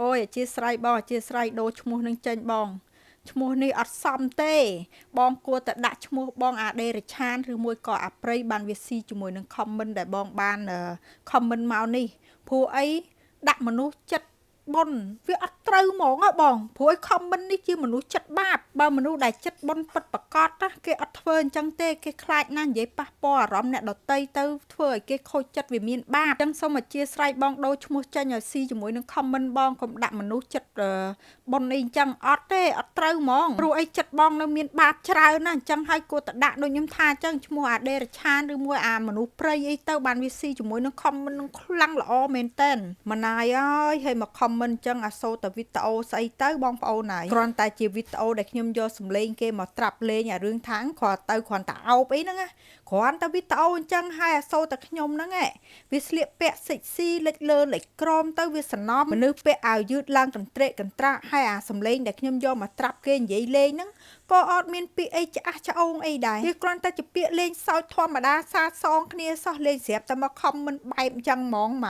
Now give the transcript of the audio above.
អូយអធ្យាស្រ័យបងអធ្យាស្រ័យដូរឈ្មោះនឹងចេញបងឈ្មោះនេះអត់សមទេ បងគួរតែដាក់ឈ្មោះបងអាដេរឆានឬមួយក៏អាព្រៃបានវាស៊ីជាមួយនឹង comment ដែលបងបាន comment មកនេះព្រោះអីដាក់មនុស្សចិត្តបុណ្យវាអត់ត្រូវហ្មងហ៎បងព្រោះឯ comment នេះជាមនុស្សចិត្តបាបបើមនុស្សដែលចិត្តបុណ្យពិតប្រាកដណាគេអត់ធ្វើអញ្ចឹងទេគេខ្លាចណាស់និយាយប៉ះពាល់អារម្មណ៍អ្នកដទៃទៅធ្វើឲ្យគេខូចចិត្តវាមានបាបអញ្ចឹងសូមអធ្យាស្រ័យបងដូរឈ្មោះចេញឲ្យស៊ីជាមួយនឹង comment បងកុំដាក់មនុស្សចិត្តបុណ្យអីអញ្ចឹងអត់ទេអត់ត្រូវហ្មងព្រោះអីចិត្តបងនៅមានបាបច្រើនណាស់អញ្ចឹងហើយគួរតែដាក់ដូចខ្ញុំថាអញ្ចឹងឈ្មោះអាដេរឆានឬមួយអាមនុស្សព្រៃអីទៅបានវាស៊ីជាមួយនឹង comment នឹងខ្លាំងល្អមែនតើម្នាយអើយហើយមក comment អញ្ចឹងអាសូរតែវីដេអូស្អីទៅបងប្អូនហើយគ្រាន់តែជាវីដេអូដែលខ្ញុំយកសំឡេងគេមកត្រាប់លេងអារឿងថាងគ្រាន់ទៅគ្រាន់តែអោបអីហ្នឹងណាគ្រាន់តែវីដេអូអញ្ចឹងហើយអាសូរតែខ្ញុំហ្នឹងឯងវាស្លៀកពាក់សិចស៊ីលិចលើលិចក្រោមទៅវាសំណំមនុស្សពាក់អាវយឺតឡើងកន្ត្រេកកន្ត្រាក់ហើយអាសំឡេងដែលខ្ញុំយកមកត្រាប់គេនិយាយលេងហ្នឹងក៏អត់មានពាក្យអីឆ្អះឆ្អូងអីដែរវាគ្រាន់តែជាពាក្យលេងសើចធម្មតាសាសងគ្នាសោះលេងស្រាប់តែមក comment បែបអញ្ចឹងហ្មងម៉ា